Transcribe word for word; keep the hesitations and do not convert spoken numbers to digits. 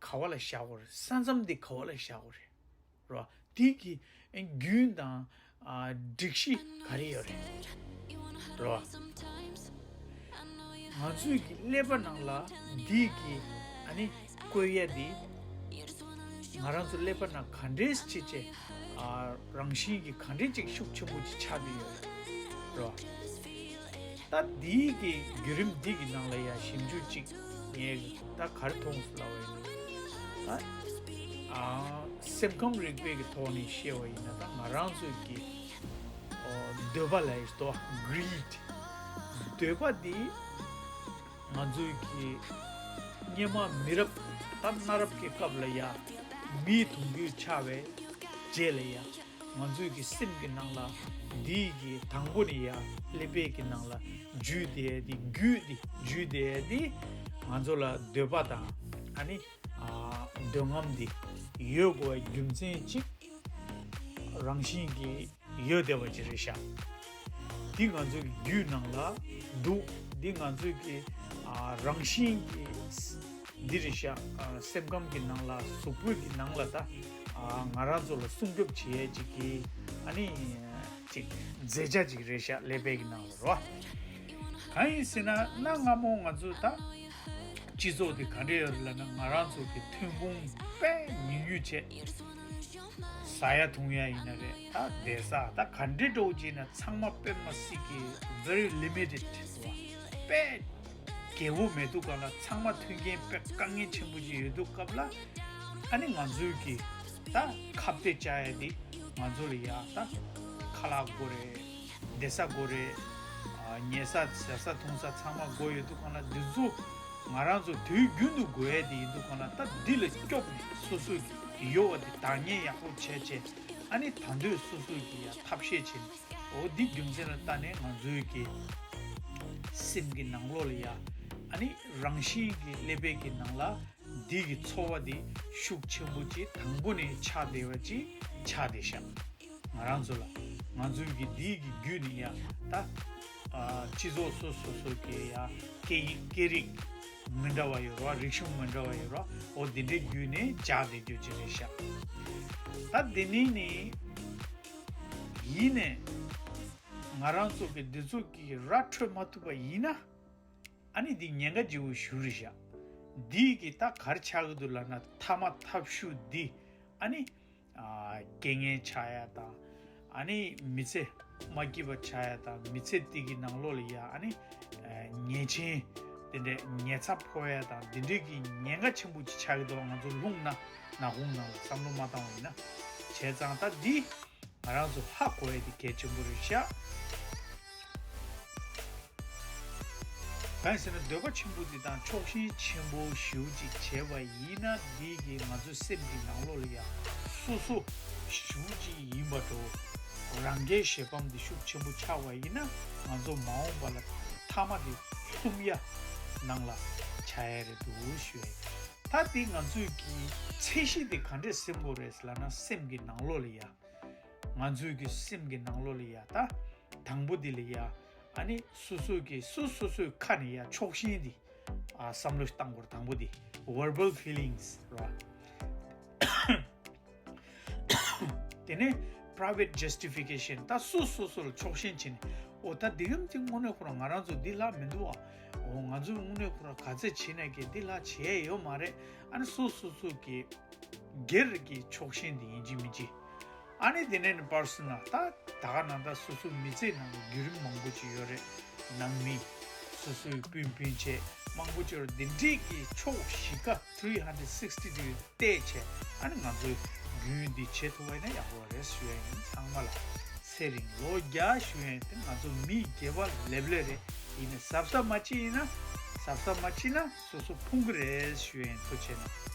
ག་བ་ལ་བཞག་དགོས་རེད། ས་མཚམས་འདི་ག་བ་ལ་བཞག་དགོས་རེད། རོ། དེ་གི་རྒྱུན་དང་། ཨ། སྒྲིག་གཞི་ག་རེ་ཡོད་རེད། རོ། ང་ཚོའི་གི་ཀླད་པ་ནང་ལ་འདི་གི། ཨ་ནི་བཀོད་ཡ་འདི། ང་རང་ཚོ་ཀླད་པ་ནང་ག་འདྲས་བྱེད་བྱེད། ཨ། རང་བཞིན་གྱི་ག་འདྲས་ཅིག་ཤུགས་ཆེན་པོ་ཅིག་ཆགས་བསྡད་ཡོད་རེད། རོ། ད་འདི་གི་བརྒྱུད་རིམ་འདི་གི་ནང་ལ་ཡ་ཞིབ་འཇུག་ཅིག་ངས་ད་ག་རེ་མཐོང་སོང་ལབ་པ་ཡིན་ན། ད། ཨ། སེམས་ཁམས་རིག་པའི་གི་ཐོག་ནས་བཤད་པ་ཡིན་ན། ད་ང་རང་ཚོའི་གི། ཨོ། འདོད་པ་ལབ་ཡས་དོ། གྷི་རིཌ། འདོད་པ་འདི་ང་ཚོའི་གི་སྔོན་མ་མི་རབས་དང་གནའ་རབས་ཀྱི་སྐབས་ལ་ཡ། མིའི་གདུང་རྒྱུད་ཆགས་པའི་རྗེས་ལ་ཡ། ང་ཚོའི་གི་སེམས་ཀྱི་ནང་ལ་འདི་གི་དང་པོ་ནས་ཡ་ཀླད་པའི་གི་ནང་ལ་འཇུས་བསྡད་ཡ་འདི། རྒྱུད་འདི་འཇུས་བསྡད་ཡ་འདི། ང་ཚོ་ལ་འདོད་པ་དང་། ཨ་ནི། ཨ། འདོད་རྔམ་འདི་ཡོད་དགོས་པའི་རྒྱུ་མཚན་ཅིག་རང་བཞིན་གྱིས་ཡོད་བསྡད་པ་ཅིག་རེད་ཤག་འདི་ང་ཚོའི་རྒྱུད་ནང་ལ་འདུག་འདི་ང་ཚོའི་གི། ཨ། རང་བཞིན་གྱིས་འདི་རེད་ཤག་ཨ། སེམས་ཁམས་ཀྱི་ནང་ལ། གཟུགས་པོའི་གི་ནང་ལ། ད། ཨ། ང་རང་ཚོ་ལ་སྲུང་སྐྱོབ་བྱེད་ཡས་ཅིག་གི། ཨ་ནི། ཅིག་རྫས་ཆ་ཅིག་རེད་ཤག་ཀླད་པའི་གི་ནང་ལ། རོ། གང་ཡིན་ཟེར་ན། གནའ་སྔ་མོ་ང་ཚོ་ད་སྤྱི་ཚོགས་དེ་ག་འདྲ་ཡོད་རེད་ལབ་ན། ང་རང་ཚོ་གི་ཐོན་ཁུངས་དཔེ་ཉུང་ཉུང་བྱས། ཟ་ཡ་འཐུང་ཡ་ཡིན་ན་རེད། ད་བསྡད་ས་ད་ག་འདྲ་འདྲ་བོ་ཅིག་ཡིན་ན་ཚང་མ་དཔེ་མི་སྲིད་ཀྱི་very limited རེད་བ། དཔེ་རྒྱས་པོ་མེད་དུས་སྒང་ལ། ཚང་མ་མཐུན་རྐྱེན་དཔེ་དཀའ་ངལ་ཆེན་པོ་ཅིག་ཡོད་དུས་སྐབས་ལ། ཨ་ནི་ང་ཚོའི་གི་ད་ཁ་གཏད་བཅག་ཡ་འདི། ང་ཚོ་ལ་ཡ་ད་ཁ་ལག་དགོས་རེད། བསྡད་ས་དགོས་རེད། ཨ། ཉལ་ས་ཟ་ས་འཐུང་ས་ཚང་མ་དགོས་ཡོད་དུས་སྒང་ལ། འདི་ཚོ་ང་རང་ཚོ་དུས་རྒྱུན་དུ་དགོས་ཡ་དེ་ཡིན་དུས་སྒང་ལ། ད་འདི་ལ་སྐྱོབ་ནས་སོ་སོ་གི་ཡོད་པ་དེ་བདག་གཉེར་ཡག་པོ་བྱས་བྱས། ཨ་ནི་ད་དུང་སོ་སོ་གི་ཡ་ཐབས་ཤེས་བྱས་ནས། འོ། འདི་རྒྱུ་མཚན་ལ་བལྟས་ནས་ང་ཚོའི་གི་སེམས་ཀྱི་ནང་ལོགས་ལ་ཡ། ཨ་ནི་རང་བཞིན་གྱི་ཀླད་པའི་གི་ནང་ལ། འདི་གི་ཚོར་བ་འདི་ཤུགས་ཆེན་པོ་ཅིག་དང་པོ་ནས་ཆགས་བསྡད་པ་ཅིག་ཆགས་བསྡད་ཤག་ང་རང་ཚོ་ལ། ང་ཚོའི་གི་འདི་གི་བརྒྱུད་ནས་ཡ། ད། ཨ། སྤྱི་ཚོགས་སོ་སོ་སོ་གི་ཡ་སྐད་ཡིག་སྐད་རིགས་མི་འདྲ་བ་ཡོད་རེད་བ། རིག་གཞུང་མི་འདྲ་བ་ཡོད་རེད་བ། འོ། འདི་འདྲའི་བརྒྱུད་ནས་འཇགས་བསྡད་རྒྱུ་ཅིག་རེད་ཤག་ད་འདི་ནས་ནི། ཡིན་ནས་ང་རང་ཚོ་གི་འདི་ཚོ་གི་ར་འཕྲོད་མ་ཐུབ་པ་ཡིན་ན། ཨ་ནི་འདི་ཉེན་ཁ་ལྗིད་པོ་ཞེ་པོ་རེད་ཤག་འདི་གི་ད་ག་རེ་ཆགས་ཀྱི་འདུག་ལབ་ན། མཐའ་མ་ཐབས་ཤུགས་འདི། ཨ་ནི། ཨ། རྐྱེན་ངན་ཆགས་ཡ་དང་། ཨ་ནི་མི་ཚེ་མ་སྐྱིད་པ་ཆགས་ཡ་དང་། མི་ཚེ་འདི་གི་ནང་ལོགས་ལ་ཡ། ཨ་ནི། ཨ། ཉེས་ཆེན་དེ་འདྲའི་ཉེས་ཚབས་ཕོག་ཡ་དང་། འདི་འདྲའི་གི་ཉེན་ཁ་ཆེན་པོ་ཅིག་ཆགས་ཀྱི་འདུག་ང་ཚོ་རླུང་ནང་ནག་ཁུང་ནང་ལ་བསམ་བློ་མ་བཏང་བ་ཡིན་ན། བྱས་ཙང་ད་འདི་ང་རང་ཚོ་ཧ་གོ་ཡ་འདི་གལ་ཆེན་པོ་རེད་ཤག་གང་ཡིན་ཟེར་ན། འདོད་པ་ཆེན་པོ་འདི་དང་ཕྱོགས་ཞེན་ཆེན་པོ་ཞེ་པོ་ཅིག་བྱས་པ་ཡིན་ན། འདི་གིས་ང་ཚོའི་སེམས་ཀྱི་ནང་ལོགས་ལ་ཡ་སོ་སོ་ཞེ་པོ་ཅིག་ཡིན་པ་འདྲ་བོ། རང་རྒྱལ་ཞེ་སྤམ་འདི་ཤུགས་ཆེན་པོ་ཆགས་པ་ཡིན་ན། ང་ཚོ་མ་འོངས་པ་ལ་མཐའ་མ་དེ་ལྷུང་ཡ་ནང་ལ་ཆགས་ཡ་རེད་འདུག་ཞུ་ཡ་ཡིན། ད་འདི་ང་ཚོའི་གི་ཚད་གཞི་དེ་ག་འདྲས་ཟིན་དགོས་རེད་ལབ་ན། སེམས་ཀྱི་ནང་ལོགས་ལ་ཡ། ང་ཚོའི་གི་སེམས་ཀྱི་ནང་ལོགས་ལ་ཡ། ད་དང་པོ་འདི་ལ་ཡ། ཨ་ནི་སོ་སོ་གི་སོ་སོ་སོའི་ཁ་ནས་ཡ་ཕྱོགས་ཞེན་འདི། ཨ། བསམ་བློ་བཏང་དགོས་རེད། དང་པོ་འདི་verbal feelings རེད་བ། དེ་ནས་private justification། ད་སོ་སོ་སོ་ལ་ཕྱོགས་ཞེན་བྱས་ནས། འོ། ད་འདི་གམ་གྱི་དངོས་གནས་ཁོ་རང་ང་རང་ཚོ་འདི་ལྷག་མི་འདུག་བ། འོ། ང་ཚོས་དངོས་གནས་ཁོ་རང་ག་ཚད་བྱས་ནས་ཀྱི་འདི་ལྷག་བྱས་ཡོད་མ་རེད། ཨ་ནི་སོ་སོ་སོ་གི་སྒེར་གྱི་ཕྱོགས་ཞེན་དེ་ཡིན་གཅིག་མིན་གཅིག་ཨ་ནི་དེ་ནས་ནི་personal། ད་ད་ག་ནང་ད་སོ་སོའི་མི་ཚེའི་ནང་གི་བརྒྱུད་རིམ་མང་པོ་ཅིག་ཡོད་རེད། ནང་མི། སོ་སོའི་སྤུན་སྤུན་མཆེད་མང་པོ་ཅིག་ཡོད་རེད། འདི་འདྲས་ཀྱི་ཕྱོགས་བཞི་ཀ་three hundred sixty degree བལྟས་བྱས། ཨ་ནི་ང་ཚོས་རྒྱུན་འདི་བྱེད་ཐུབ་པ་ཡིན་ན་ཡག་པོ་རེད་ཞུ་ཡ་ཡིན། ཚང་མ་ལ་ཚེ་རིང་ལོ་བརྒྱ་ཞུ་ཡ་ཡིན། དེ་ང་ཚོ་མི་སྒེར་པ་ལེབ་ལེ་རེད། ཡིན་ནའི་གཟབ་གཟབ་མ་བྱེད་ཡིན་ན། གཟབ་གཟབ་མ་བྱེད་ན་སོ་སོ་ཕུང་གི་རེད་ཞུ་ཡ་ཡིན། ཐུགས་རྗེ་ཆེ་གནང་།